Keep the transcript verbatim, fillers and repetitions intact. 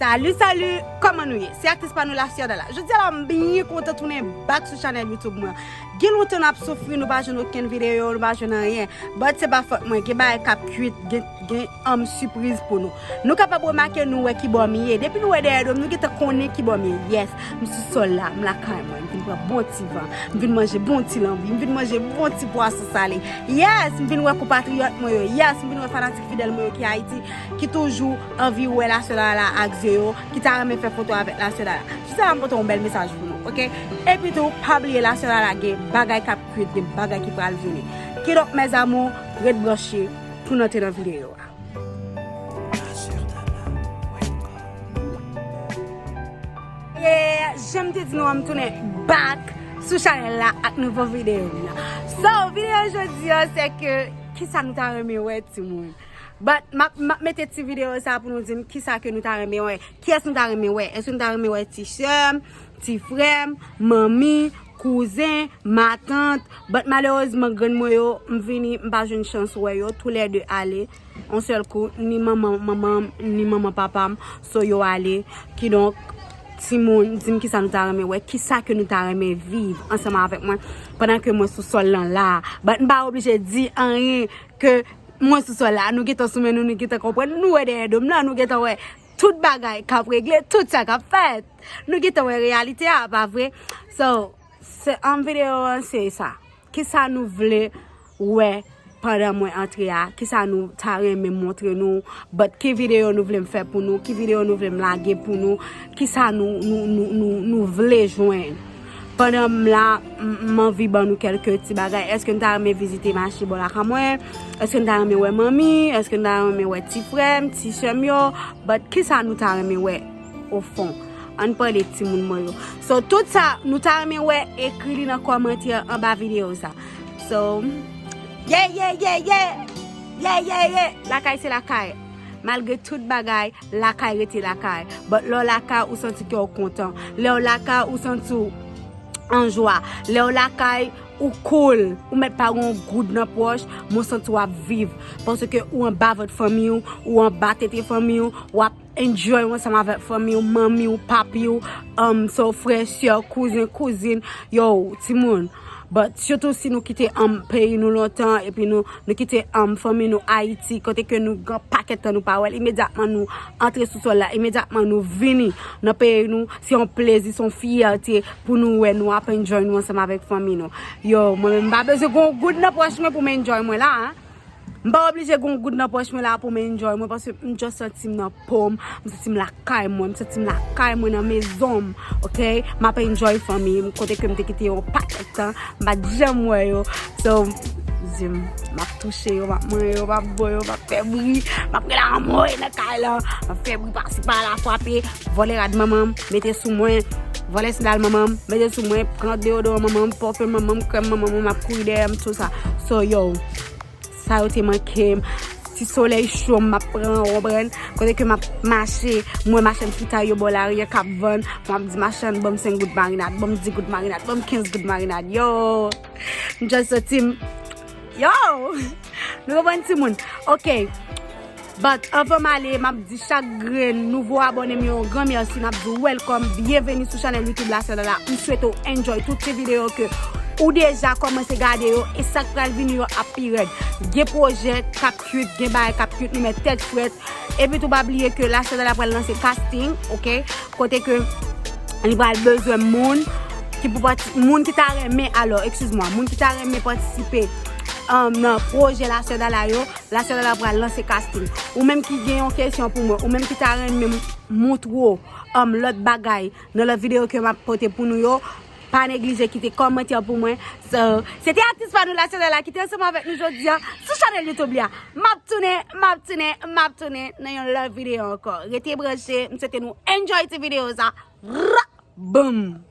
Salut, salut! Kòman nou ye? Se aktris pa nou Lasyada la. Jodi a la, m byen kontan tounen back sou chanèl YouTube mwen. Gen lontan n ap soufri, nou pa jwenn okenn videyo, nou pa jwenn anyen. But se pa fòt mwen, gen bagay k ap kwit, gen, gen, um, sipriz pou nou. Nou kapab remake nou wè kibò m ye. Depi nou wè dèyè do m, nou gentan konnen kibò m ye. Yes, m sou sòl la, m lakay mwen, m vin pran bon ti van, m vin manje bon ti lanbi, m vin manje bon ti pwason sale. Yes, m vin wè konpatriyòt mwen yo. Yes, m vin wè fanatik fidèl mwen yo ki Ayiti, ki toujou anvi wè Lasyada la ak zye yo, ki ta renmen fè foto avèk Lasyada la. Jodi a m pote yon bèl mesaj pou nou, oke? Epi tou, pa bliye Lasyada la gen bagay k ap kwit, gen bagay ki pral vini. Kidonk, mes amours, ret branche pou n antre nan videyo a. Yeah, jan m te di nou an, m tounen back sou chanèl la ak nouvo videyo m nan. So, videyo jodi a, se ke kisa nou ta renmen wè, timoun. But, m ap, m ap mete ti videyo sa pou nou di m kisa ke nou ta renmen wè. Kiyès nou ta renmen wè? Èske nou ta renmen wè ti sè m, ti frè m, manmi, kouzen, matant? But, malerezman, grann mwen yo, m vini, m pa jwenn chans wè yo, toulède ale. Yon sèl kou, ni manman, manman m, ni manman papa m, so yo ale. Kidonk, timoun, di m kisa nou ta renmen wè, kisa ke nou ta renmen viv ansanm avèk mwen, pandan ke mwen sou sòl lan la. But m pa oblije di anyen ke mwen sou sòl la, nou gentan sou men nou, nou gentan konprann, nou wè dèyè do m lan, nou gentan wè tout bagay k ap regle, tout sa k ap fèt. Nou gentan wè reyalite a, pa vre? So, se, an videyo an, se sa. Kisa nou vle wè pandan mwen antre a? Kisa nou ta renmen montre nou? But ki videyo nou vle m fè pou nou? Ki videyo nou vle m lage pou nou? Kisa nou, nou, nou, nou, nou vle jwenn? Pandan m la, m, m anvi ban nou kèlke ti bagay. Èske n ta renmen vizite mache bò lakay mwen? Èske n ta renmen wè manmi? Èske n ta renmen wè ti frè m, ti sè m yo? But kisa nou ta renmen wè ofon? Ann pale timoun mwen yo. So, tout sa nou ta renmen wè, ekri li nan kòmantè anba videyo sa. So, yeah, yeah, yeah, yeah. Yeah, yeah, yeah. Lakay se lakay. Malgre tout bagay, lakay rete lakay. But lè w lakay, ou santi kè w kontan. Lè w lakay, ou santi w an jwa. Lè w lakay, ou cool. Ou mèt pa gen yon goud nan pòch, men w santi w ap viv. Paske ou anba vant fanmi w, ou anba tete fanmi w, w ap enjoy w ansanm avèk fanmi w, manmi w, papi w, um, so, frè, sè, kouzen, kouzin, yo, timoun. But sitou si nou kite, um, peyi nou lontan, epi nou, nou kite, um, fanmi nou Ayiti, kote ke nou gen pakèt tan nou pa wè l, imedyatman nou antre sou sòl la, imedyatman nou vini nan peyi nou, se yon plezi, se yon fyète pou nou wè nou ap enjoy nou ansanm avèk fanmi nou. Yo, mwen menm, m pa bezwen gen yon goud nan pòch mwen pou m enjoy mwen la, en. M pa oblije gen yon goud nan pòch mwen la pou m enjoy mwen, paske m just santi m nan po m, m santi m lakay mwen, m santi m lakay mwen nan mezon m, oke? M ap enjoy fanmi m, kote ke m te kite yon pakèt tan, m pa t janm wè yo. So, m di m, m ap touche yo, m ap manyen yo, m ap bo yo, m ap fè bri, m ap rele anmwe nan kay lan, m ap fè bri pasi pala, frape, vòlè rad manman m, mete sou mwen, vòlè sandal manman m, mete sou mwen, pran deyodoran manman m, pafim manman m, krèm manman m, m ap kouri dèyè m, tou sa. So, yo, sa yo te manke m. Ti solèy cho m ap pran, w konprann? Kote ke m ap mache, m wè machann fritay yo bò lari an k ap vann. M ap di machann, ban m senk goud marinad, ban m dis goud marinad, ban m kenz goud marinad. Yo! M just santi m, yo! Nou konprann, timoun? Oke. But anvan m ale, m ap di chak grenn nouvo abòne m yo yon gran mèsi. M ap di w welcome, byenveni sou chanèl YouTube Lasyada la. M swete w enjoy tout ti videyo ke ou deja kòmanse gade yo, e sa k pral vini yo ap pi rèd. Gen pwojè k ap kwit, gen bagay k ap kwit, nou met tèt frèt. Epi tou, pa bliye ke Lasyada la pral lanse casting, oke? Kote ke li pral bezwen moun ki pou pati-, moun ki ta renmen, alò, eskiz mwa, moun ki ta renmen patisipe, um, nan pwojè Lasyada la yo, Lasyada la pral lanse casting. Ou menm ki gen yon kesyon pou mwen, ou menm ki ta renmen m moutre w, um, lòt bagay nan lòt videyo ke m ap pote pou nou yo, pa neglije kite kòmantè pou mwen. So, se te atis pa nou Lasyada la ki te ansanm avèk nou jodi a sou chanèl YouTube li a. M ap tounen, m ap tounen, m ap tounen nan yon lòt videyo ankò. Rete branche, m swete nou enjoy ti videyo sa. Ra! Boom!